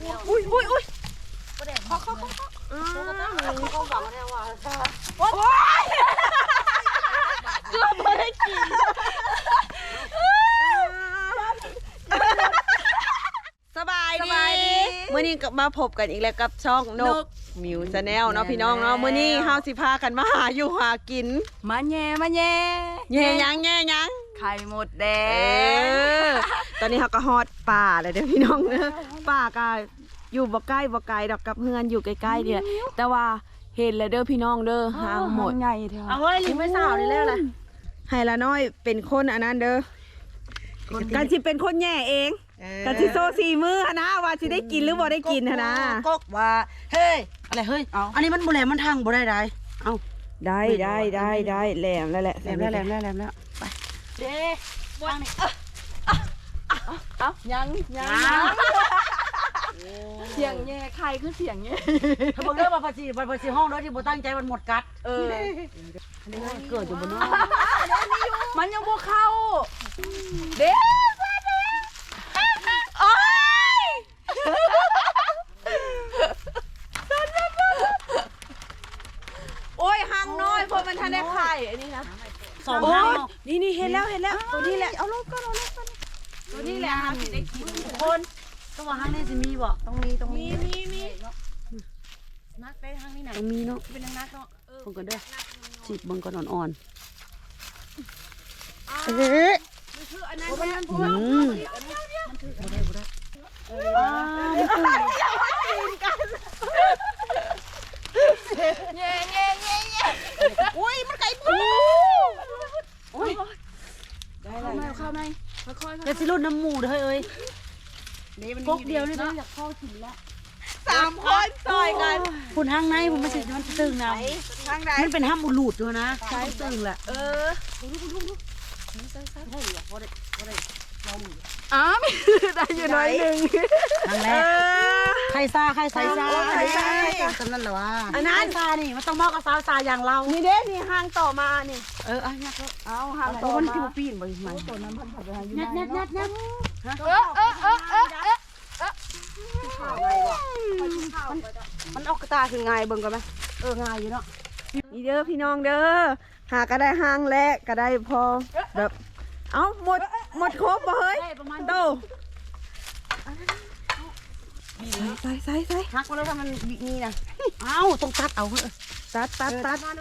ອຸ້ຍ ອຸ້ຍ ອຸ້ຍ ເຂົາ ເຂົາ ເຂົາ ເຂົາ ອືມ ໂອ້ຍ ເກືອບບໍ່ໄດ້ກິນ. ສະບາຍດີ ສະບາຍດີ ມື້ນີ້ກໍມາພົບກັນອີກແລ້ວກັບຊ່ອງນົກ ນົກ ມິວ Channel ເນາະ ແມ່ນ ພີ່ນ້ອງເນາະ. ແລ້ວ ມື້ນີ້ເຮົາຊິພາກັນມາຫາຢູ່ຫາກິນ ມາແຍ່ ມາແຍ່ ແຍ່ຫຍັງ ແຍ່ຫຍັງ ໄຂ່ມົດແດງ. ເອີ ຕອນນີ້ເຮົາກໍຮອດປ່າແລ້ວເດີພີ່ນ້ອງເດີ ປ່າກໍຢູ່ບໍ່ໃກ້ບໍ່ໄກດອກກັບເຮືອນ ຢູ່ໃກ້ໆນີ້ແຫຼະ ແຕ່ວ່າເຫັນແລ້ວເດີພີ່ນ້ອງເດີ ເອີ ຮາງມົດ ຮາງໃຫຍ່ແທ້. ເອົາເຮີ້ຍ ລິງໄມ້ສາວນີ້ແລ້ວລະ ໃຫ້ລານ້ອຍເປັນຄົນອັນນັ້ນເດີ ກັນຊິເປັນຄົນແຍ່ເອງ. ເອີ ກະຊິໂຊສີມືຫັ້ນນະ ວ່າຊິໄດ້ກິນຫຼືບໍ່ໄດ້ກິນຫັ້ນນະ. ກົກວ່າ ເຮີ້ຍ ອະໄລເຮີ້ຍ ເອົ້າ ອັນນີ້ມັນບໍ່ແຫຼມ ມັນທັງບໍ່ໄດ້ໃດ. ເອົ້າ ໄດ້ ໄດ້ ໄດ້ ໄດ້ ແຫຼມແລ້ວແຫຼະ ແຫຼມແລ້ວ ແຫຼມແລ້ວ ແຫຼມແລ້ວ ໄປ ເດ້ ວາງນີ້ ເອົ້າ ຍັງ ຍັງ ຍັງ ສຽງແຍ່ ໄຂ່ຄືສຽງແຍ່ ຖ້າເບິ່ງເດີ ວ່າພາສີ ວ່າພາສີຮ້ອງໂດຍທີ່ບໍ່ຕັ້ງໃຈ ມັນໝົດກັດ. ເອີ ເກີດຢູ່ບໍ່ເນາະ ມັນຍັງບໍ່ເຂົ້າເດ້. ໂອ້ຍ ໂອ້ຍ ຮັງນ້ອຍ ເພາະມັນທັນໄດ້ໄຂ່ ອັນນີ້ນະ ສອງ ໂອ້ຍ ຮັງເນາະ ນີ້ໆ ເຫັນແລ້ວ ເຫັນແລ້ວ ອ່າ ໂຕນີ້ແຫຼະ ເອົາລົງກ່ອນ ເອົາລົງກ່ອນ ໂຕນີ້ແຫຼະ ເຮົາຊິໄດ້ກິນທຸກຄົນ. ແຕ່ວ່າຮັງນີ້ຊິມີບໍ່? ຕ້ອງມີ ຕ້ອງມີ ມີ ມີ ມີ ໜັກໄດ໋ ຮັງນີ້ນະ ຕ້ອງມີເນາະ ເປັນໜັກໆ ເນາະ. ເອີ ເບິ່ງກ່ອນເດີ ຈີບເບິ່ງກ່ອນ ອ່ອນໆ. ເອີ ມັນຄືອັນນັ້ນແຫຼະ ອືມ ມັນຖືກ ບໍ່ໄດ້ ບໍ່ໄດ້ ເອີ ມັນຖືກ ແຍ່ ແຍ່ ແຍ່ ແຍ່ ອຸ້ຍ ມັນໄກໂພດ ໂອ້ຍ ໄດ້ແລ້ວ ເຂົ້າໃໝ່ ເຂົ້າໃໝ່ ຄ່ອຍໆ ຢ່າຊິຫຼຸດນຳໝູເດີເຮີ້ຍ ເອີຍ ເດ້ ມັນມີ ກົກດຽວນີ້ເນາະ ຢາກພໍກິນລະ. ສາມຄົນຊ່ອຍກັນ ພຸ້ນທາງໃນພຸ້ນ ມັນຊິ ມັນຊິຕຶງນຳ ທາງໃດ ມັນເປັນຫ້ຳອຸລູດຢູ່ນະ ໃຊ່ ມັນຕຶງແຫຼະ ເອີ ອ້າວ ໄດ້ຢູ່ໜ້ອຍໜຶ່ງ ທາງແລກ ເອີ ໄຂ່ຊາ ໄຂ່ຊາ ໄຂ່ຊາ ໂອ້ ໄຂ່ຊາ ສ່ຳນັ້ນລະວ່າ ອັນນັ້ນ ໄຂ່ຊານີ້ມັນຕ້ອງເໝາະກັບສາວຊາຢ່າງລາວ ນີ້ເດ້ ນີ້ຮ່າງຕໍ່ມານີ້ ເອີ ອ່ະ ຍັກເລີຍ ເອົາ ຮ່າງຕໍ່ມາ ມັນຄືບໍ່ປີນບໍ່ ໂຕນັ້ນເພິ່ນເຂົ້າໄປຫາຢູ່ໃນ ຍັກໆໆ ເອີ ເອີ ເອີ ເອີ ເອີ ມັນ ມັນອອກກະຕາຄືງ່າຍ ເບິ່ງກ່ອນໄໝ ເອີ ງ່າຍຢູ່ເນາະ ນີ້ເດີພີ່ນ້ອງເດີ ຫາກະໄດ້ຮ່າງແລກກະໄດ້ພໍແບບ ເອົ້າ ໝົດ ໝົດຄົບບໍ່ເຮີ້ຍ ໄດ້ປະມານ ໂຕ ໃສ່ ໃສ່ ໃສ່ ຫັກມາແລ້ວ ຖ້າມັນມີນະ ເອົ້າ ຕ້ອງຕັດເອົາ ເອີ ຕັດ ຕັດ ເອີ ຕັດ ຕັດ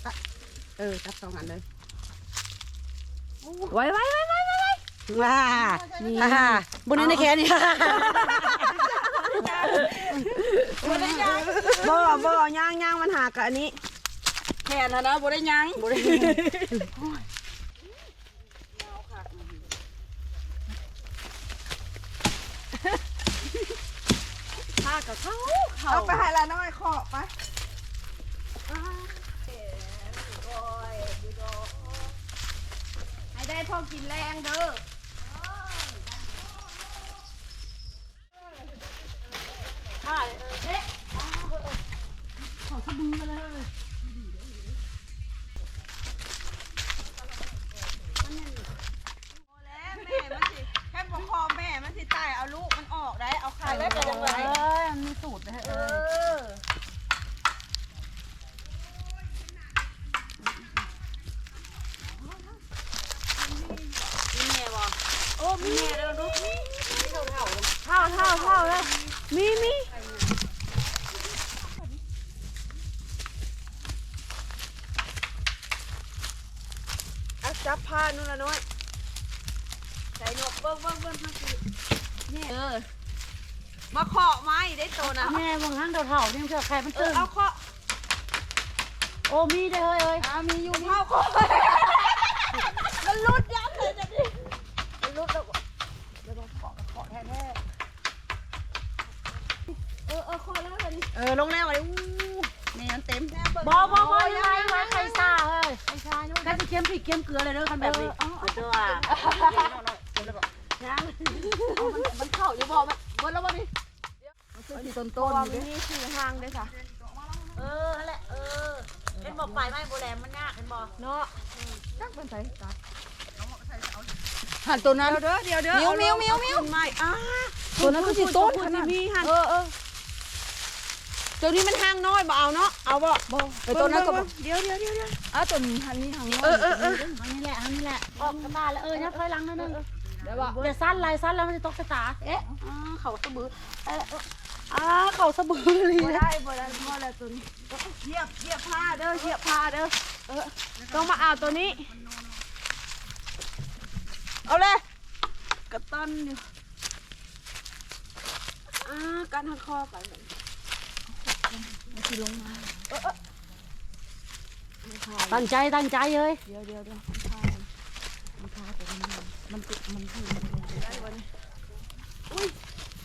ຕັດ ເອີ ຕັດສອງອັນເລີຍ ໄວໆໆໆໆ ວ້າ ນີ້ ອ່າ ບໍ່ໄດ້ໃນແຂນນີ້ ບໍ່ ບໍ່ ຍ່າງໆ ມັນຫາກະອັນນີ້ ແຂນຫັ້ນນະ ບໍ່ໄດ້ຍ່າງ ບໍ່ໄດ້ ພາກະເຂົ້າ ເຂົ້າ ເອົາໄປໃຫ້ລານ້ອຍເຄາະໄປ ໃຫ້ໄດ້ພໍກິນແລງເດີ. ບໍ່ແລ້ວ ແມ່ມັນຊິ ຄັນບໍ່ພໍແມ່ມັນຊິຕາຍ ເອົາລູກມັນອອກໄດ້ ເອົາໄຂ່ ເອີ ມັນມີສູດເດ້ ເອີ. ມີແມ່ບໍ່? ໂອ້ ມີແມ່ແລ້ວລູກ ເຖົ້າໆ ເຖົ້າໆ ເຖົ້າແລ້ວ ມີ ມີ ອ່ະ ຈັບພານຸລະນ້ອຍ ໃສ່ນົກ ເບິ່ງ ເບິ່ງ ເບິ່ງ ເບິ່ງ ເອີ ມາເຄາະໄມ້ໄດ້ໂຕນະ ແມ່ເບິ່ງຫັ້ນ ເຖົ້າໆ ຍັງເທື່ອໄຂ່ມັນ ເອີ ຕຶງ ເອົາເຄາະ ໂອ້ ມີເດ້ເຮີ້ຍເອີຍ ອ່າ ມີຢູ່ ມີ ເຮົາເຄາະ ມັນຫຼຸດຍາມໃດຈະດີ ມັນຫຼຸດແລ້ວ ເດີ ເຄາະ ເຄາະແທ້ໆ ເອີ ເອີ ເຄາະແລ້ວບັດນີ້ ເອີ ລົງແລ້ວບັດນີ້ ອູ້ ແມ່ມັນເຕັມ ບໍ່ ບໍ່ ບໍ່ ຍັງ ຍັງ ໄວ້ ໄຂ່ຊາເຮີ້ຍ ໄຂ່ຊາຢູ່ ກະຊິກຽມພິກກຽມເກືອເລີຍເດີ ຄັນແບບນີ້ ເອີ ເອີ ຕົວ ຍັງ ເອົາ ມັນ ມັນເຂົ້າຢູ່ບໍ່ ມັນເບິດແລ້ວບໍ່ນີ້? ມັນຄືຊິຕົ້ນໆ ນີ້ຄືຮ່າງເດ້ຊະ ເອີ ຫັ້ນແຫຼະ ເອີ ເຫັນບໍ່ ປາຍໄມ້ບໍ່ແຫຼມ ມັນຍາກ ເຫັນບໍ່ ເນາະ ຈັກແມ່ນໃຜຕັດ ຫັ້ນໂຕນັ້ນ ດຽວເດີ ດຽວເດີ ມິວ ມິວ ມິວ ມິວ ເອົາລົງ ເອົາຂຶ້ນໃໝ່ ອ່າ ຕົວນັ້ນຄືຊິຕົ້ນຂະໜາດ ເອີໆ ຕົວນີ້ມັນຫາງນ້ອຍ ບໍ່ເອົາເນາະ ເອົາບໍ່? ບໍ່ ເອີ ຕົວນັ້ນກໍບໍ່ ເບິ່ງໆ ດຽວໆໆໆ ເອົາຕົວນີ້ຫັ້ນ ນີ້ຫາງນ້ອຍ ເອີໆໆ ເອົານີ້ແຫຼະ ເອົານີ້ແຫຼະ ອອກກະຕາແລ້ວ ເອີ ຍັບຖອຍຫຼັງໜ້ອຍໜຶ່ງ ໄດ້ບໍ່? ຢ່າສັ່ນຫຼາຍ ສັ່ນແລ້ວມັນຈະຕົກຊະຕາ ເອະ ອ່າ ເຂົ້າສະບື ເອີ ອ່າ ເຂົ້າສະບືອີ່ຫຼີ ບໍ່ໄດ້ ບໍ່ໄດ້ ພໍແລ້ວຕົວນີ້ ຢຽບ ຢຽບຜ້າເດີ ຢຽບຜ້າເດີ ເອີ ຕ້ອງມາເອົາຕົວນີ້ ເອົາເລີຍ ກະຕ່ອນຢູ່ ອ່າ ກັນຮອດຄໍໄປ ມັນຊິລົງມາ ເອີ ເອີ ຕັ້ງໃຈ ຕັ້ງໃຈເອີຍ ດຽວໆໆ ມັນຄາ ມັນຄາ ມັນຕິດ ມັນຖືກ ໄດ້ບໍ່ນີ້? ອຸ້ຍ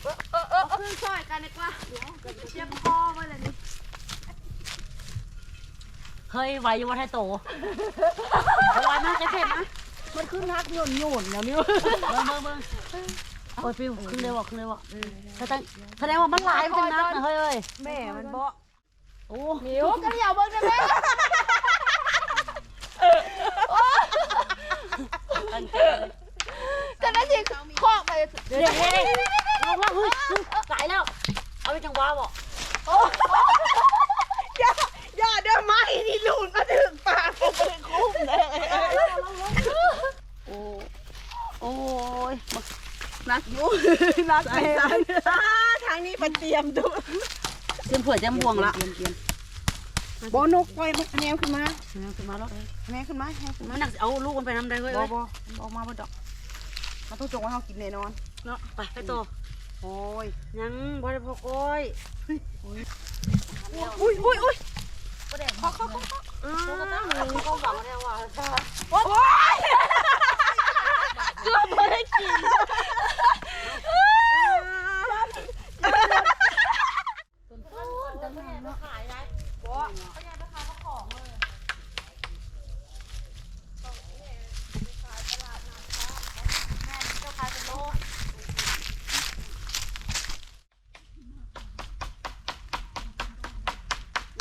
ເອີໆໆ ເອົາຄືນຊ່ອຍກັນດີກວ່າ ດຽວ ເຈັບຄໍເບິດແລ້ວນີ້ ເຮີ້ຍ ໄວຢູ່ບໍ່ໄທໂຕ ເອົາໄວ້ມາ ເຈັບໆ ນະ ມັນຄືໜັກໂຍນໆ ແນວນີ້ ເບິ່ງໆໆ ໂອ້ຍ ປິວ ຄືໄດ້ບໍ່ ຄືໄດ້ບໍ່ ເອີ ສະແດງ ສະແດງວ່າມັນຫຼາຍ ມັນຈຶ່ງໜັກນະ ເຮີ້ຍ ແມ່ມັນບໍ່ ໂອ້ ມິວ ກະຫຼຽວເບິ່ງແດ່ແມ່ ຕັ້ງໃຈເລີຍ ຈະໄດ້ຊິເຄາະໄປ ເດ້ໆໆ ລົງແລ້ວ ເຮີ້ຍ ຕາຍແລ້ວ ເອົາໄປຈັງຫວະບໍ່ ໂອ້ ຢ່າ ຢ່າເດີ ໄມ້ນີ້ຫຼຸດມາຖືກປາກ ຖືກຄຸ້ມເລີຍ ໂອ້ ໂອ້ຍ ໜັກຢູ່ ໜັກແຮງ ອ່າ ທາງນີ້ປະຕຽມດຸ ຕຽມຖ້ວຍຕຽມບ່ວງລະ ບໍ່ ນົກ ປ່ອຍມັນ ແນວຂຶ້ນມາ ແນວຂຶ້ນມາໂລດ ແນວຂຶ້ນມາ ແນວຂຶ້ນມາ ມັນໜັກ ຊິເອົາລູກມັນໄປນຳໄດ້ເຮີ້ຍ ບໍ່ ບໍ່ ອອກມາບໍ່ດອກ ມັນຕ້ອງຈົ່ງວ່າເຮົາກິນແນ່ນອນເນາະ ໄປ ໄປຕໍ່ ໂອ້ຍ ຍັງບໍ່ໄດ້ພໍກ້ອຍ ອຸ້ຍ ອຸ້ຍ ອຸ້ຍ ເຂົາ ເຂົາ ເຂົາ ເຂົາ ອືມ ໂອ້ຍ ເກືອບບໍ່ໄດ້ກິນ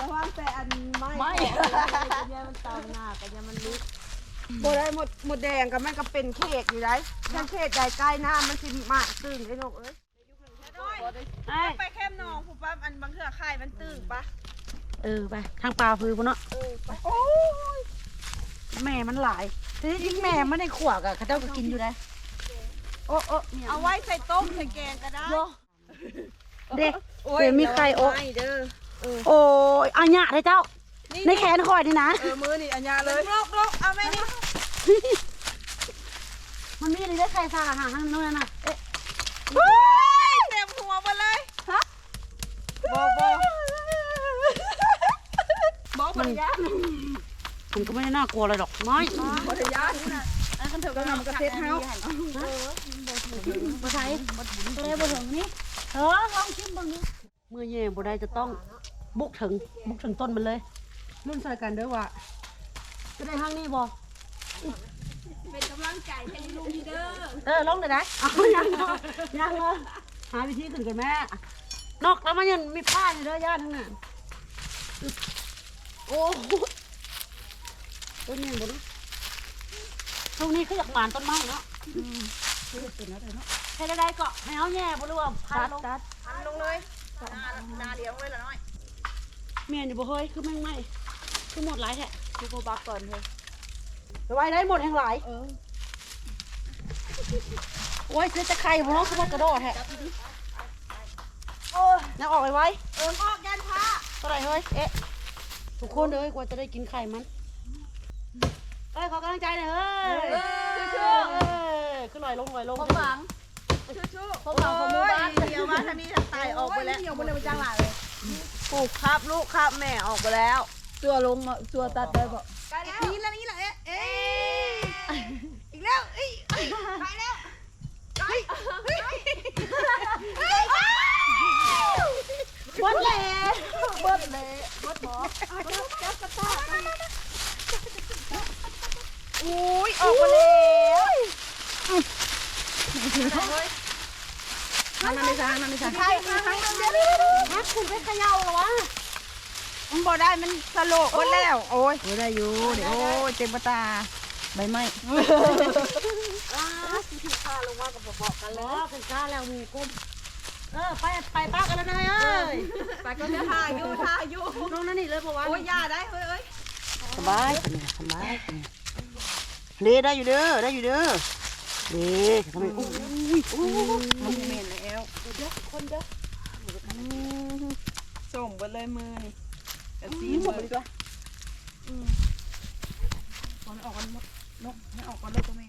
ລະວັງແຕ່ອັນໄມ້ ໄມ້ ກະຢ່າມັນຕຳໜ້າ ກະຢ່າມັນຫຼຸດ ບໍ່ໄດ້ ມົດ ມົດແດງກະມັນກະເປັນເຂດຢູ່ໃດ໋ ຖ້າເຂດໃດໃກ້ນ້ຳມັນຊິມາກຕຶ້ງເດ້ລູກເອີຍ ໄປແຄມໜອງພຸ້ນປະ ອັນບາງເທື່ອໄຂ່ມັນຕຶ້ງປະ ເອີ ໄປທາງປ່າພູພຸ້ນເນາະ ເອີ ໄປ ໂອ້ຍ ແມ່ມັນຫຼາຍ ແຕ່ຈິງແມ່ມັນໃນຂົວກະເຂົາເຈົ້າກະກິນຢູ່ໃດ ໂອ້ ໂອ້ ເອົາໄວ້ໃສ່ຕົ້ມໃສ່ແກງກະໄດ້ ເດ້ ໂອ້ຍ ເອີ ມີໄຂ່ ໂອ້ ເດີ ເອີ ໂອ້ຍ ອາຍະເດ້ເຈົ້າ ນີ້ ໃນແຂນຂ້ອຍນີ້ນະ ເອີ ມືນີ້ອາຍະເລີຍ ເອົາແມ່ນີ້ ມັນມີນີ້ເດ້ ໄຂ່ສາຫາງນັ້ນນະ ເອະ ໂອ້ຍ ເຕັມຫົວໝົດເລີຍ ຮະ ບໍ່ ບໍ່ ບໍ່ ບໍ່ໄດ້ຢ້ານ ມັນກໍບໍ່ໄດ້ໜ້າກົວເລີຍດອກ ນ້ອຍ ບໍ່ໄດ້ຢ້ານ ອັນຄັນເຖິງກໍນຳມັນກໍເສັດເຮົາ ເອີ ບໍ່ໃສ່ ຕົວໃດບໍ່ເຖິງນີ້ ເອີ ລອງຊິມເບິ່ງດູ ເມື່ອແຍ່ບໍ່ໄດ້ຈະຕ້ອງບຸກເຖິງ ບຸກເຖິງຕົ້ນມັນເລີຍ ລຸ້ນຊ່ອຍກັນເດີວ່າຈະໄດ້ທາງນີ້ບໍ່ ເປັນກຳລັງໃຈໃຫ້ລູກນີ້ເດີ ເອີ ລົງເດີນະ ເອົາ ຍັງເນາະ ຍັງເນາະ ຫາວິທີຂຶ້ນກ່ອນແມ່ ນອກແລ້ວມັນຍັງມີຜ້າຢູ່ເດີ ຢ້ານທາງນັ້ນ ໂອ້ ໂອ້ຍ ແມ່ນບໍ່ເນາະ ຊ່ວງນີ້ຄືຢາກໝານຕົ້ນໄມ້ເນາະ ອືມ ເຮັດແນວໃດເນາະ ເຮັດແນວໃດເກາະ ໃຫ້ເຮົາແຍ່ບໍ່ ຫຼືວ່າພັນລົງ ຕັດ ຕັດ ພັນລົງເລີຍ ໜ້າ ໜ້າດຽວເລີຍລະນ້ອຍ ແມ່ນຢູ່ບໍ່ເຮີ້ຍ ຄືແມງໄມ້ ຄືມົດຫຼາຍແທ້ ຄືບໍ່ບັກກ່ອນເຮີ້ຍ ໄວ້ໄດ້ ມົດແຮງຫຼາຍ ເອີ ໂອ້ຍ ເສຍແຕ່ໄຂ່ບໍ່ເນາະ ຄືມັນກະດໍ້ແທ້ ໂອ້ຍ ຍັງອອກໄວໆ ເອີ ອອກຢ້ານພ້າ ເທົ່າໃດເຮີ້ຍ ເອະ ທຸກຄົນເອີຍ ກວ່າຈະໄດ້ກິນໄຂ່ມັນ ເອີຍ ຂໍກຳລັງໃຈໜ່ອຍເຮີ້ຍ ເອີ ເອີ ຄືລອຍລົງ ລອຍລົງ ຄວາມຫວັງ ສູ້ໆ ຄວາມຫວັງຂອງໝູ່ບ້ານ ໂອ້ຍ ດຽວມາທາງນີ້ ທາງໃຕ້ອອກໄປແລ້ວ ໂອ້ຍ ດຽວບໍ່ໄດ້ໄປຈ້າງຫຼາຍເລີຍ ປູກຄາບລູກຄາບແມ່ອອກໄປແລ້ວ ຕົວລົງ ຕົວຕັດໄດ້ບໍ່ ໄປແລ້ວ ນີ້ລະ ນີ້ລະ ເອະ ເອະ ອີກແລ້ວ ເອີຍ ໄປແລ້ວ ເຮີ້ຍ ເຮີ້ຍ ເຮີ້ຍ ອ້າວ ໝົດແລ້ວ ໝົດແລ້ວ ໝົດບໍ່ ເອົາ ຈັບ ຈັບກະຕ່າ ໂອ້ຍ ອອກມາແລ້ວ ຫັ້ນນະ ນີ້ຊະ ຫັ້ນນະ ນີ້ຊະ ໃສ່ ຫັ້ນນະ ດຽວ ດຽວ ດຽວ ດຽວ ຫາ ຂຶ້ນໄປເຂຍ່າລະວະ ມັນບໍ່ໄດ້ ມັນສະໂລກໝົດແລ້ວ ໂອ້ຍ ໂອ້ຍ ໄດ້ຢູ່ ໂອ້ຍ ເຕັມກະຕ່າ ໃບໄມ້ ອ້າ ຊິຖືກພາລົງມາກໍບໍ່ບອກກັນເລີຍ ບໍ່ ຄືຂ້າແລ້ວໝູ່ກຸ້ມ ເອີ ໄປ ໄປປະກັນແລ້ວນາຍເອີຍ. ໄປກ່ອນເດີ ຖ້າຢູ່ ຖ້າຢູ່. ລົງນັ້ນນີ້ເລີຍບໍ່ວະ? ໂອ້ຍ ຢ່າໄດ໋ເຮີ້ຍເອີຍ. ສະບາຍ ສະບາຍ. ເດ້ ໄດ້ຢູ່ເດີ ໄດ້ຢູ່ເດີ. ເດ້ ທຳໄມ ໂອ້ຍ ໂອ້ຍ ມັນແມ່ນແລ້ວ. ເດີ ຄົນເດີ. ອືມ ສົ້ມເບິດເລີຍມື້ນີ້. ກະຊີເບິດ. ອືມ ມັນອອກກັນໝົດ. ນົກໃຫ້ອອກກ່ອນເລີຍຕົວແມ່.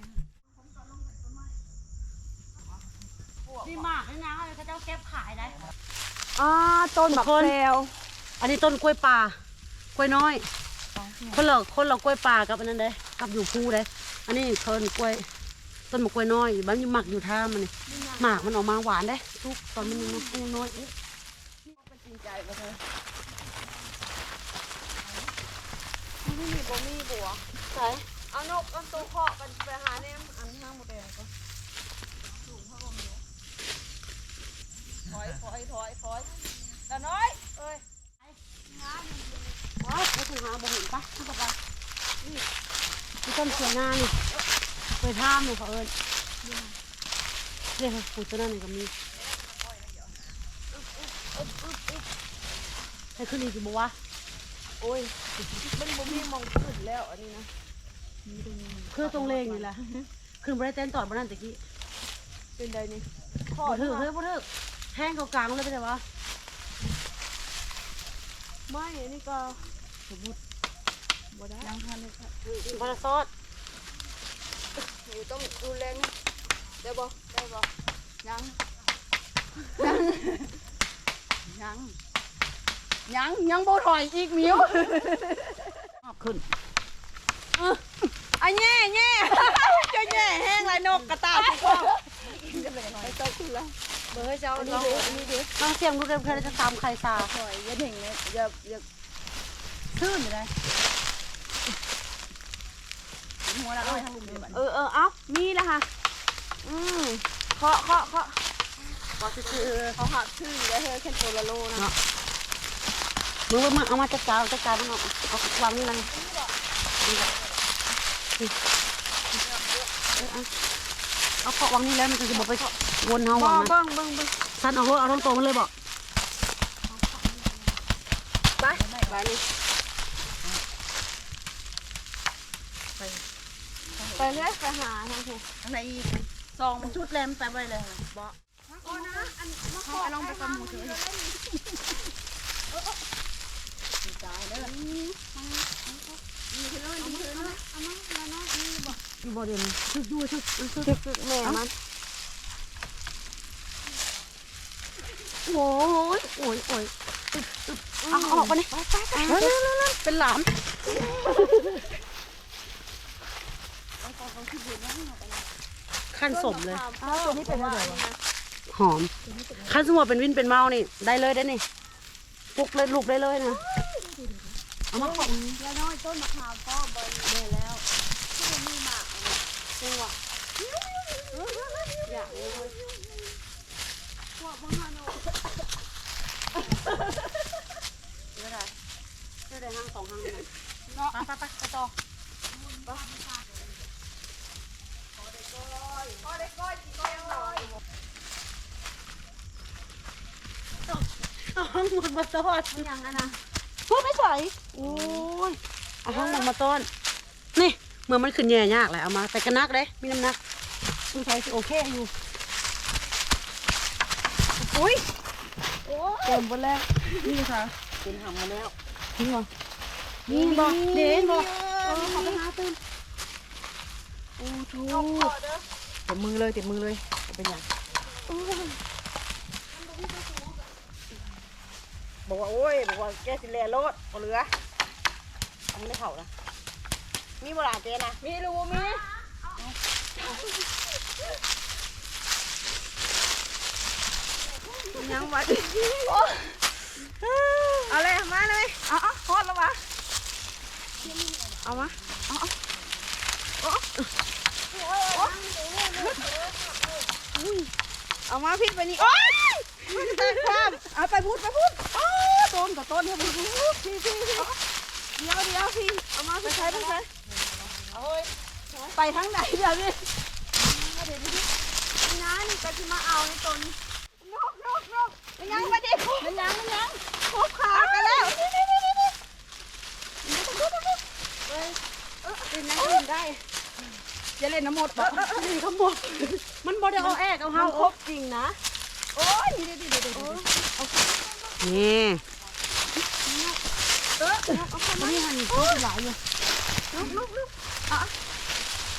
ນີ້ໝາກນີ້ນາ ເຂົາເຈົ້າເກັບຂາຍໄດ໋. ອ່າ ຕົ້ນບັກແຊວ. ອັນນີ້ຕົ້ນກ້ວຍປ່າ ກ້ວຍນ້ອຍ. ຄົນລະ ຄົນລະກ້ວຍປ່າກັບອັນນັ້ນເດ້ ກັບຢູ່ພູເດ້. ອັນນີ້ເຂົາເອີ້ນກ້ວຍ ຕົ້ນໝາກກ້ວຍນ້ອຍ. ບ້ານຢູ່ໝາກຢູ່ທ່າມັນນີ້ ໝາກມັນອອກມາຫວານເດ້ ສຸກຕອນມັນຍັງນ້ອຍ. ເປັນຈິງໃຈບໍ່ເທີ? ຢູ່ນີ້ບໍ່ມີບົວ. ໃສ? ເອົານົກ ເອົາໂຕເຄາະກັນໄປຫາແນມອັນທາງໝົດແດງກ່ອນ. ຖອຍ ຖອຍ ຖອຍ ຖອຍ ລະນ້ອຍເອີຍ. ວ້າວ ໄປຫາບໍ່ເຫັນປະ ຄືແບບວ່າ ນີ້ ມີຕົ້ນເຂືອນານີ້ ໄປຖາມເຂົາເອີ້ນ. ເດ້ ປູກຕົວນັ້ນນີ້ກໍມີ. ໃຫ້ຂຶ້ນອີກຢູ່ບໍ່ວະ? ໂອ້ຍ ມັນບໍ່ມີໝ່ອງຂຶ້ນແລ້ວ ອັນນີ້ນະ ຄືຕົງເລງນີ້ແຫຼະ. ຂຶ້ນບໍ່ໄດ້ ແຕ່ນຕອນບໍ່ນັ້ນຕະກີ້. ເປັນໃດນີ້? ບໍ່ຖືກເລີຍ ບໍ່ຖືກ. ແທງເຂົ້າກາງເລີຍ ເປັນໃດວະ? ໄມ້ອັນນີ້ກໍ ບໍ່ໄດ້ ຍັງທັນເລີຍ. ບໍ່ໄດ້ຊອດ. ຢູ່ ຕ້ອງດູແລນະ ໄດ້ບໍ່? ໄດ້ບໍ່? ຍັງ ຍັງ ຍັງ ຍັງ ຍັງບໍ່ຖອຍອີກ ມິວ. ຮອບຂຶ້ນ. ເອີ ອະແຍ່ ແຍ່ ຈະແຍ່ແຮງຫຼາຍ ນົກກະຕາຍ. ໄປຕົກຂຶ້ນລະ. ເບິ່ງໃຫ້ເຈົ້າ ອັນນີ້ເດ້ ລອງ ອັນນີ້ເດ້ ລອງສ່ຽງດູເດີ ເພື່ອຈະຕຳໄຂ່ສາ. ຖອຍ ຢ່າເໜັງນະ ຢ່າ ຢ່າ ຊື່ນຢູ່ໃດ໋. ຫົວລະນ້ອຍທາງລຸ່ມເດ້ບັດ. ເອີ ເອີ ເອົ້າ ມີລະຫະ. ອືມ ເຄາະ ເຄາະ ເຄາະ ເຄາະຊື່ໆ. ເຂົາຫາກຊື່ຢູ່ໄດ໋ເຮີ້ຍ ແຄ່ນໂຕລະໂລນະ. ເນາະ ເບິ່ງ ເບິ່ງ ເບິ່ງ ເອົາມາຈັດການ ຈັດການມັນເນາະ. ເອົາວາງນີ້ລະ ນີ້ ເອີ ເອົາ ເອົາເຄາະວາງນີ້ແລ້ວ ມັນກໍຊິບໍ່ໄປວົນເຮົາ. ບໍ່ ວາງນະ ເບິ່ງ ເບິ່ງ ເບິ່ງ. ສັນອອກໂລດ ເອົາທັງໂຕມັນເລີຍບໍ? ໄປ ໄປນີ້ ໄປ ໄປເລີຍ ໄປຫາທາງຜູ້ ທາງໃດອີກ? ສອງ ມັນຊຸດແລ້ວ ມັນໄປບໍ່ໄດ້ເລີຍບໍ? ເອົານະ ອັນ ເອົາລົງໄປກ່ອນໝູ່ເທີ. ຕາຍເດີ ຢູ່ບໍ່ດຽວນີ້ ຖືກຢູ່ ຖືກ ຖືກ ຖືກແມ່ມັນ. ໂອ້ຍ ໂອ້ຍ ໂອ້ຍ ອຶບ ອຶບ ເອົາອອກມານີ້ ໄປ ໄປ ໄປ ເລັວໆ ເປັນຫຼາມ. ຂັ້ນສົມເລີຍ. ອ້າວ ຕົວນີ້ເປັນແນວໃດວະ? ຫອມ. ຄັນສົມມຸດວ່າເປັນວິນເປັນເມົານີ້ ໄດ້ເລີຍເດ້ນີ້ ປຸກເລີຍ ລຸກໄດ້ເລີຍນະ. ເອົາມາຂອງ ລະນ້ອຍ ຕົ້ນມະຂາມກໍບໍ່ແມ່ນແລ້ວ ຄືມີໝາກອັນນີ້ ຈັງຫວະ ຢາກເລີຍ. ພວກເບິ່ງຫາໜໍ່ ເອີ ໄດ້ ໄດ້ຫາງສອງຫາງນີ້ນະ. ເນາະ ໄປ ໄປ ໄປ ໄປຕໍ່. ເອົາຫາງໝົດມາຕອນ ຫຍັງອັນນະ ພຸ້ນໄປໃສ? ໂອ້ຍ ເອົາຫາງໝົດມາຕອນ. ນີ້ ເມື່ອມັນຂຶ້ນແຍ່ຍາກແຫຼະ ເອົາມາ ແຕ່ກະໜັກເດ້ ມີນ້ຳໜັກ ສົງໄສຊິໂອເຄຢູ່. ໂອ້ຍ ໂອ້ຍ ເຕັມໝົດແລ້ວ ນີ້ຄ່ະ ເປັນຫຳໝົດແລ້ວ. ນີ້ບໍ່? ນີ້ບໍ່? ນີ້ບໍ່? ເຫັນບໍ່? ເອີ ເຂົາໄປຫາຕື່ມ. ໂອ້ໂຫ ເຕັມມືເລີຍ ເຕັມມືເລີຍ ບໍ່ເປັນຫຍັງ. ບອກວ່າ ໂອ້ຍ ບອກວ່າແກຊິແລ່ນໂລດ ບໍ່ເຫຼືອ ມັນໄດ້ເຂົ້ານະ. ມີບໍ່ລະເຈນະ? ມີຫຼືບໍ່ມີ? ຍັງວະ ເອົາແລ້ວ ມາເລີຍ. ເອົາ ເອົາ ຮອດແລ້ວວະ ເອົາມາ ເອົາ ເອົາ ເອົາມາ ຜິດໄປນີ້ ໂອ້ຍ. ມັນແຕກຄວາມ ເອົາໄປພຸ້ນ ໄປພຸ້ນ. ໂອ້ ຕົ້ນຕໍ່ຕົ້ນ ພີ່ ພີ່ ພີ່ ດຽວ ດຽວ ພີ່ ເອົາມາ ໄປໃສ ໄປໃສ ໂອ້ຍ ໄປທາງໃດດຽວນີ້? ນີ້ນະ ນີ້ກໍຊິມາເອົາໃນຕົ້ນ ນົກ ນົກ ນົກ. ນ້ຳໝົດບໍ່? ເອີ ເອີ ເອີ ນ້ຳໝົດ ມັນບໍ່ໄດ້ເອົາແອກເອົາເຮົາ ມັນຄົບຈິງນະ. ໂອ້ຍ ນີ້ເດ້ ນີ້ເດ້ ນີ້ເດ້ ນີ້ເດ້ ນີ້ ເອີ ເອົາເຂົ້າມາ ນີ້ຫັ້ນ ໂອ້ຍ ຫຼາຍຢູ່ ລຸກ ລຸກ ລຸກ ອະ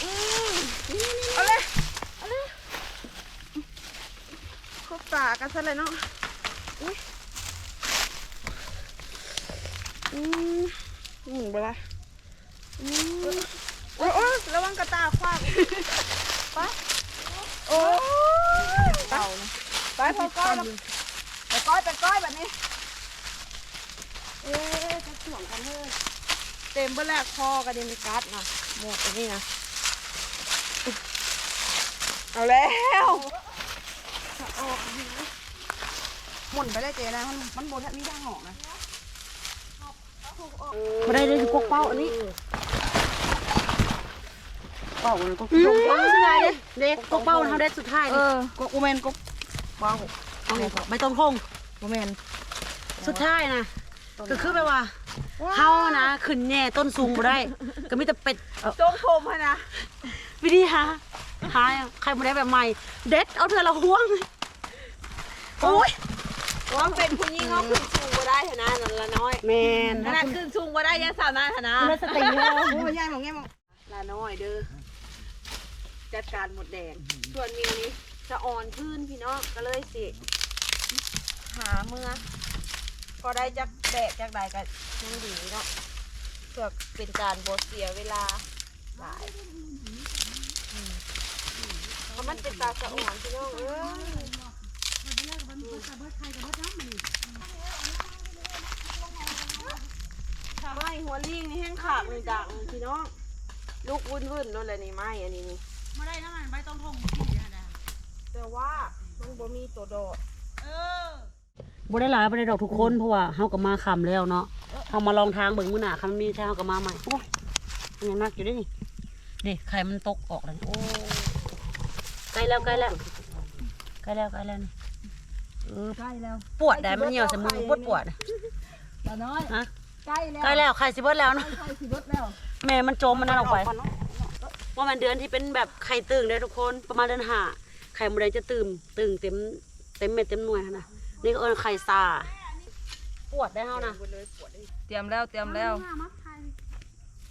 ອືມ ນີ້ ນີ້ ນີ້ ເອົາເລີຍ ເອົາເລີຍ. ຄົບຕາກັນຊັ້ນແຫຼະເນາະ. ອຸ້ຍ ອືມ ໝູນບໍ່ລະ? ອືມ ໂອ້ຍ ໂອ້ຍ ລະວັງກະຕ່າຂວ້າງ. ໄປ ໂອ້ຍ ໄປ ໄປ ພໍກ່ອນ ໄປກ່ອຍ ໄປກ່ອຍບັດນີ້. ເອີ ຈັກຊ່ວງກັນເຮີ້ຍ ເຕັມເບິດແລ້ວ ຄໍກັນນີ້ມັນກັດນະ ໝົດອັນນີ້ນະ. ເອົາແລ້ວ ອອກ ໝູນໄປເລີຍເຈ້ນະ ມັນ ມັນບໍ່ມີທາງອອກນະ. ບໍ່ໄດ້ເດ້ ກົກເປົ້າອັນນີ້ ເປົ້າມັນກົກ ອືມ ເດ້ ເດ້ ກົກເປົ້າເຮົາເດັດສຸດທ້າຍນີ້. ເອີ ກົກ ບໍ່ແມ່ນກົກເປົ້າ ເອົານີ້ ໃບຕອງທົ່ງ ບໍ່ແມ່ນ ສຸດທ້າຍນະ ກໍຄືແບບວ່າ ເຮົານະຂຶ້ນແຫຍ່ຕົ້ນສູງບໍ່ໄດ້ ກໍມີແຕ່ເປັດ ເອີ ຊົງຜົມຫັ້ນນະ. ວິທີຫາ ຫາໄຂ່ມົດແດງແບບໃໝ່ ເດັດເອົາເທື່ອລະຮວງ. ໂອ້ຍ ວ່າເປັນຜູ້ຍິງເຮົາຂຶ້ນສູງບໍ່ໄດ້ຫັ້ນນະ ລານ້ອຍ. ແມ່ນ ຂະໜາດຂຶ້ນສູງບໍ່ໄດ້ຍັງສ່ຳນັ້ນຫັ້ນນະ ລານ້ອຍເດີ ຈັດການມົດແດງ. ສ່ວນມິວນີ້ສະອອນພື້ນພີ່ນ້ອງ ກໍເລີຍຊິຫາເມືອ ພໍໄດ້ຈັກແບກຈັກໃດກໍຍັງດີເນາະ ເພື່ອເປັນການບໍ່ເສຍເວລາ. ຫຼາຍ ອືມ ເພາະມັນເປັນຕາສະອອນພີ່ນ້ອງເອີຍ. ໄມ້ຫົວລີງນີ້ແຮງຄັກນີ້ດັງພີ່ນ້ອງ ລຸກວຸ້ນໆໂລດແຫຼະນີ້ ໄມ້ອັນນີ້ນີ້ ມາໄດ້ນຳໃບຕອງທົ່ງ ແຕ່ວ່າມັນບໍ່ມີໂຕດອກ ເອີ. ບໍ່ໄດ້ຫຼາຍປານໃດດອກທຸກຄົນ ເພາະວ່າເຮົາກໍມາຄ່ຳແລ້ວເນາະ ເຮົາມາລອງທາງເບິ່ງ ມື້ໜ້າຄັນມີໃຊ້ເຮົາກໍມາໃໝ່. ໂອ້ຍ ມັນຍັງໜັກຢູ່ເດ້ນີ້ ເດ້ ໄຂ່ມັນຕົກອອກແລ້ວ. ໂອ້ ໃກ້ແລ້ວ ໃກ້ແລ້ວ ໃກ້ແລ້ວ ໃກ້ແລ້ວນີ້. ເອີ ໃກ້ແລ້ວ ປວດໄດ໋ ມັນຍ່ຽວໃສ່ມື ປວດໆ ລານ້ອຍ ຮະ ໃກ້ແລ້ວ ໃກ້ແລ້ວ ໄຂ່ຊິເບິດແລ້ວເນາະ ໄຂ່ຊິເບິດແລ້ວ. ແມ່ມັນຈົມມັນນັ້ນອອກໄປ ບໍ່ແມ່ນເດືອນທີ່ເປັນແບບໄຂ່ຕຶງເດ້ທຸກຄົນ ປະມານເດືອນຫ້າ ໄຂ່ມົດແດງຈະຕື່ມ ຕຶງເຕັມ ເຕັມເມັດເຕັມໜ່ວຍຫັ້ນນະ. ນີ້ເອີ້ນໄຂ່ຊາ ປວດໄດ໋ເຮົານະ. ຕຽມແລ້ວ ຕຽມແລ້ວ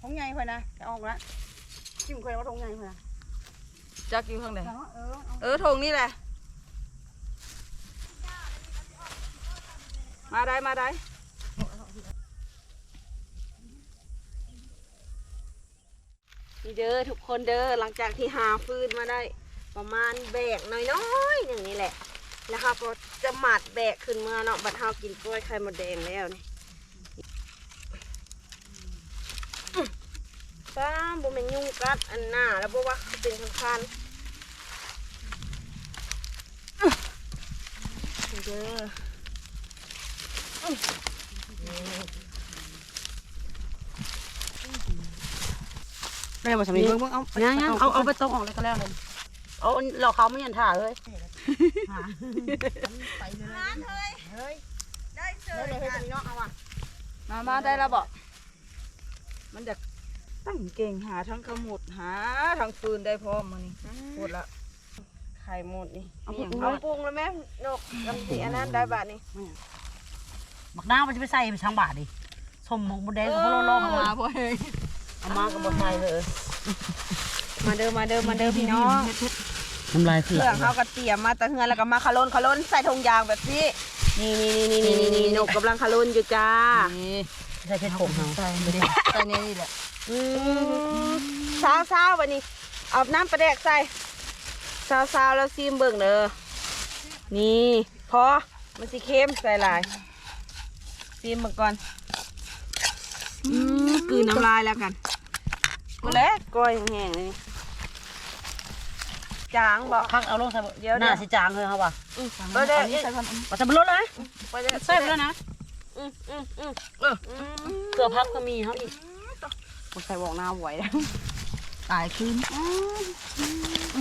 ຖົງໃຫຍ່ຂ້ອຍນະ ຈະອອກລະ ຖິ້ມຂ້ອຍວ່າຖົງໃຫຍ່ຂ້ອຍນະ ຈັກຢູ່ທາງໃດ. ເອີ ຖົງນີ້ແຫຼະ ມາໄດ້ ມາໄດ້. ນີ້ເດີທຸກຄົນເດີ ຫຼັງຈາກທີ່ຫາຟືນມາໄດ້ປະມານແບກນ້ອຍໆໜຶ່ງນີ້ແຫຼະ ແລ້ວເຮົາກໍຈະມັດແບກຂຶ້ນເມືອເນາະ. ບັດເຮົາກິນກ້ອຍໄຂ່ມົດແດງແລ້ວນີ້ ປ້າ ບໍ່ແມ່ນຍຸງກັດອັນໜ້າແລ້ວບໍ່ວ່າ ຄືເປັນຄັນໆ. ນີ້ເດີ ໄດ້ບໍ່ສາມີ? ເບິ່ງ ເບິ່ງ ເອົາ ຍັງ ຍັງ ເອົາ ເອົາໃບຕອງອອກແລ້ວກໍແລ້ວເລີຍ. ເອົາຫຼອກເຂົາມາຍັນຖ້າເຮີ້ຍ ໄປເລີຍ ເຮີ້ຍ ໄດ້ເຊີຍ ໄດ້ເລີຍເຮີ້ຍ ເນາະ ເອົາວ່າ ມາ ມາ ໄດ້ແລ້ວບໍ່? ມັນຢາກຕັ້ງເກັ່ງ ຫາທັງຂະໝົດ ຫາທັງຟືນໄດ້ພ້ອມມື້ນີ້. ອືມ ໂພດລະ ໄຂ່ມົດນີ້ ເອົາ ມີຫຍັງ ເອົາປຸງແລ້ວແມ່ ນົກ ກຳຊິອັນນັ້ນໄດ້ບາດນີ້. ບັກນາວມັນຊິໄປໃສ່ໄປທາງບາດນີ້ ສົ້ມໝົກມົດແດງ ເອີ ກໍບໍ່ລອດ ເອົາມາບໍ່ເຮີ້ຍ ເອົາມາກໍບໍ່ໃສ່ເຮີ້ຍ. ມາເດີ ມາເດີ ມາເດີພີ່ນ້ອງ ນ້ຳລາຍ ເຄື່ອງເຮົາກໍຕຽມມາແຕ່ເຮືອນ ແລ້ວກໍມາຂະຫຼົ່ນ ຂະຫຼົ່ນໃສ່ຖົງຢາງແບບນີ້. ນີ້ໆໆໆ ນົກກຳລັງຂະຫຼົ່ນຢູ່ຈ້າ. ນີ້ ໃສ່ເຜັດຜົງເຮົາ ໃສ່ນີ້ ໃສ່ໃນນີ້ແຫຼະ. ອືມ ຊາວໆ ບັດນີ້ເອົານ້ຳປາແດກໃສ່ ຊາວໆ ແລ້ວຊີມເບິ່ງເດີ. ນີ້ ພໍ ມັນຊິເຄັມ ໃສ່ຫຼາຍ ຊີມເບິ່ງກ່ອນ. ອືມ ກືນນ້ຳລາຍແລ້ວກັນ ພຸ້ນແຫຼະ ກ້ອຍແຫ້ງໆ ນີ້ ຈາງບໍ່? ພັກເອົາລົງໃສ່ ດຽວ ໜ້າຊິຈາງເຮີ້ຍເຮົາວ່າ. ອືມ ເອົາເດີ ໃສ່ກ່ອນ ເອົາໃສ່ເບິດໂລດເລີຍ ໃສ່ເບິດແລ້ວນະ. ອືມ ອືມ ອືມ ເອີ ອືມ ເກືອພັກກໍມີເຮົາອີກ ບໍ່ໃສ່ວອກໜ້າຫວຍ ຕາຍຄືນ. ອື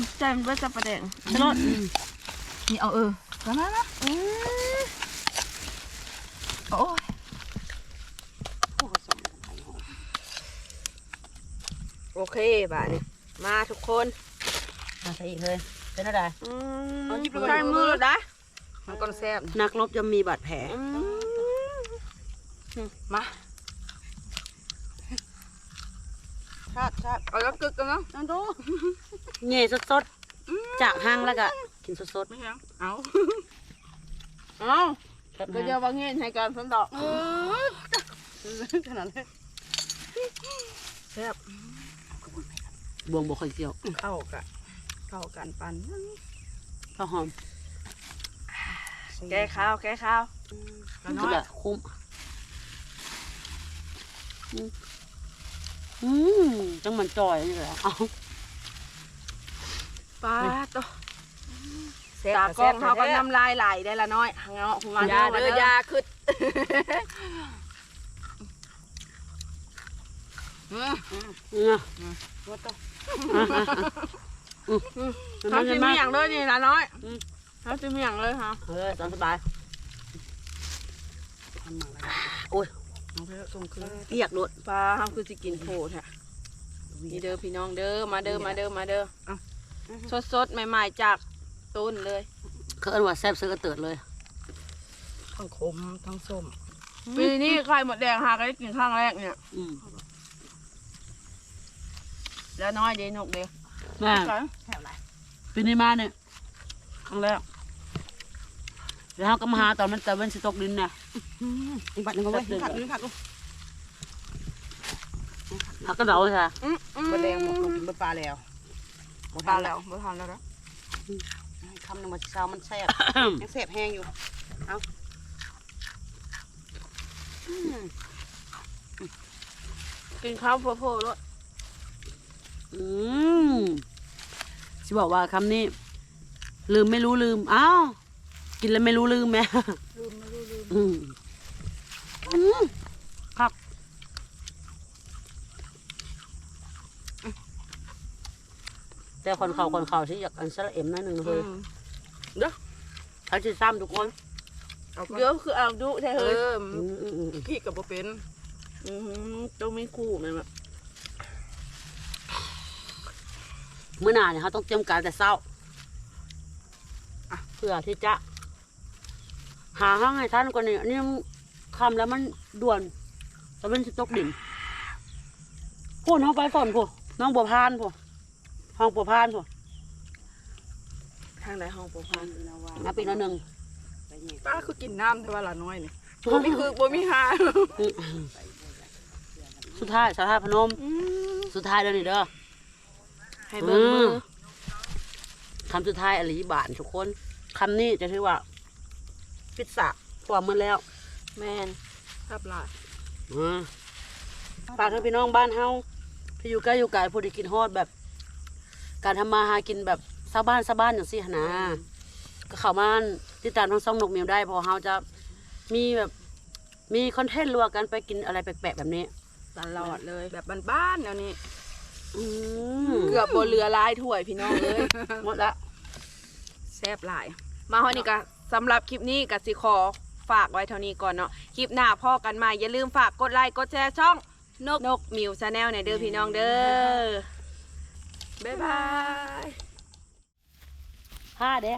ມ ໃສ່ມັນເບິດ ໃສ່ປາແດກ ໃສ່ໂລດ. ອືມ ນີ້ເອົາ ເອີ ມາ ມາ ມາ. ອືມ ໂອ້ຍ ໂອເຄ ບາດນີ້ ມາທຸກຄົນ ມາໃສ່ອີກເລີຍ ເປັນແນວໃດ? ອືມ ເອົາຫຍິບລະ ໃສ່ມືລະໄດ໋ ມັນກໍແຊບ ນັກລົບຍ່ອມມີບາດແຜ ອືມ ມາ ຊາດໆ ເອົາລະກຶກກັນເນາະ ອັນໂດ ແຫຍ່ສົດໆ ອືມ ຈາກຮັງແລ້ວກະກິນສົດໆ ແມ່ນຫຍັງ? ເອົາ ເອົາ ແຊບ ກໍຢ່າວ່າແຫງໃຫ້ກັນຊັ້ນດອກ ເອີ ຂະໜາດນັ້ນ ແຊບ ບ່ວງບໍ່ຄ່ອຍກ່ຽວ ເຂົ້າກະ ເຂົ້າກັນປານນັ້ນ ເຂົ້າຫອມ ແກ້ຄາວ ແກ້ຄາວ ອືມ ລະນ້ອຍ ຄຸ້ມ ອືມ ອືມ ຈັ່ງມັນຈ່ອຍນີ້ແຫຼະ ເອົາ ປາດໂຕ ແຊບ ຕາກ້ອງເຮົາກໍນ້ຳລາຍໄຫຼໄດ໋ລະນ້ອຍ ເນາະ ຜູ້ມາ ຢ່າເດີ ຢ່າຄຶດ ອືມ ອືມ ເອົາ ເອົາ ເອົາ ເອົາ ເຮົາຊິມ້ຽງເລີຍນີ້ລະນ້ອຍ ອືມ ເຮົາຊິມ້ຽງເລີຍເຮົາ ເອີ ຕາມສະບາຍ ໂອ້ຍ ເອົາໄປສົ່ງຄືນ ປຽກໂລດ ປາ ເຮົາຄືຊິກິນໂພແທ້ ນີ້ເດີພີ່ນ້ອງເດີ ມາເດີ ມາເດີ ມາເດີ ເອົາ ສົດໆ ໃໝ່ໆ ຈາກຕົ້ນເລີຍ ເອີ້ນວ່າແຊບເສີກະເຕີດເລີຍ ທັງຂົມທັງສົ້ມ ອືມ ປີນີ້ໄຂ່ມົດແດງຫາກໍໄດ້ກິນຄັ້ງແລກນີ້ ອືມ ລະນ້ອຍເດ້ ນົກເດ້ ແມ່ນ ແຊບຫຼາຍ ປີນີ້ມານີ້ ຄັ້ງແລກ ແລ້ວເຮົາກໍມາຫາຕອນມັນຕາເວັນຊິຕົກດິນນະ ອືມ ອີກບັດໜຶ່ງເອົາໄວ້ ແຊບເຕີດ ຜັກກະເດົາຊະ ອືມ ອືມ ບໍ່ແດງ ໝົດ ບໍ່ກິນ ບໍ່ປາແລ້ວ ບໍ່ທັນແລ້ວ ບໍ່ທັນແລ້ວເດີ ອືມ ຄຳໜຶ່ງວ່າຊິເຊົາ ມັນແຊບ ຍັງແຊບແຮງຢູ່ ເອົາ ອືມ ກິນຄຳໂພໆໂລດ ອືມ ຊິບອກວ່າຄຳນີ້ ລືມໄມ່ຮູ້ລືມ ອ້າວ ກິນແລ້ວໄມ່ຮູ້ລືມແມ້ ລືມໄມ່ຮູ້ລືມ ອືມ ອືມ ຄັກ ແຕ່ຄົນເຂົ້າ ຄົນເຂົ້າຊິຢາກອັນສະລະເອັມໜ້ອຍໜຶ່ງເຮີ້ຍ ອືມ ເດີ ໃຜຊິຊ້ຳທຸກຄົນ ເດີ ຄືເອົາດຸແທ້ເຮີ້ຍ ເອີ ອືມ ອືມ ອືມ ຄິດກໍບໍ່ເປັນ ອືມ ຕ້ອງມີຄູ່ແມ່ນບໍ່ ມື້ໜ້ານີ້ເຮົາຕ້ອງຕຽມການແຕ່ເຊົ້າ ອ່ະ ເພື່ອທີ່ຈະຫາຮັງໃຫ້ທັນກວ່ານີ້ ອັນນີ້ຄ່ຳແລ້ວ ມັນດ່ວນ ຕາເວັນຊິຕົກດິນ ພຸ້ນ ເຮົາໄປພຸ້ນ ພຸ້ນ ໜອງບົວພານພຸ້ນ ຮ່ອງບົວພານພຸ້ນ ທາງໃດຮ່ອງບົວພານ ມາປີໜ້ອຍໜຶ່ງ ປ້າຄືກິນນ້ຳແທ້ວ່າລະນ້ອຍນີ້ ບໍ່ມີຄືບໍ່ມີຫາ ສຸດທ້າຍ ສາທາດພະນົມ ອືມ ສຸດທ້າຍແລ້ວນີ້ເດີ ໃຫ້ເບິ່ງມື ອືມ ຄຳສຸດທ້າຍອີ່ຫຼີບາດນີ້ທຸກຄົນ ຄຳນີ້ຈະຖືວ່າປິດສາກ ເພາະວ່າໝົດແລ້ວ ແມ່ນ ແຊບຫຼາຍ ອືມ ຝາກເຖິງພີ່ນ້ອງບ້ານເຮົາ ທີ່ຢູ່ໃກ້ຢູ່ໄກ ຜູ້ທີ່ຄິດຮອດແບບ ການທຳມາຫາກິນແບບຊາວບ້ານ ຊາວບ້ານຈັ່ງຊີ້ຫັ້ນນະ ອືມ ກໍເຂົ້າມາຕິດຕາມທາງຊ່ອງນົກມິວໄດ້ ເພາະວ່າເຮົາຈະມີແບບ ມີຄອນເທັນ ຫຼືວ່າການໄປກິນອະໄລແປກໆແບບນີ້ ຕະຫຼອດເລີຍ ແບບບ້ານໆແນວນີ້ ອືມ ເກືອບບໍ່ເຫຼືອຫຼາຍຖ້ວຍພີ່ນ້ອງເອີຍ ໝົດລະ ແຊບຫຼາຍ ມາຮອດນີ້ກະ ສຳລັບຄລິບນີ້ກະຊິຂໍຝາກໄວ້ເທົ່ານີ້ກ່ອນເນາະ ຄລິບໜ້າພໍ້ກັນໃໝ່ ຢ່າລືມຝາກກົດໄລກົດແຊຊ່ອງນົກ ນົກມິວ Channel ແດ່ເດີ ອືມ ພີ່ນ້ອງເດີ ບາຍບາຍ ພາເດ້.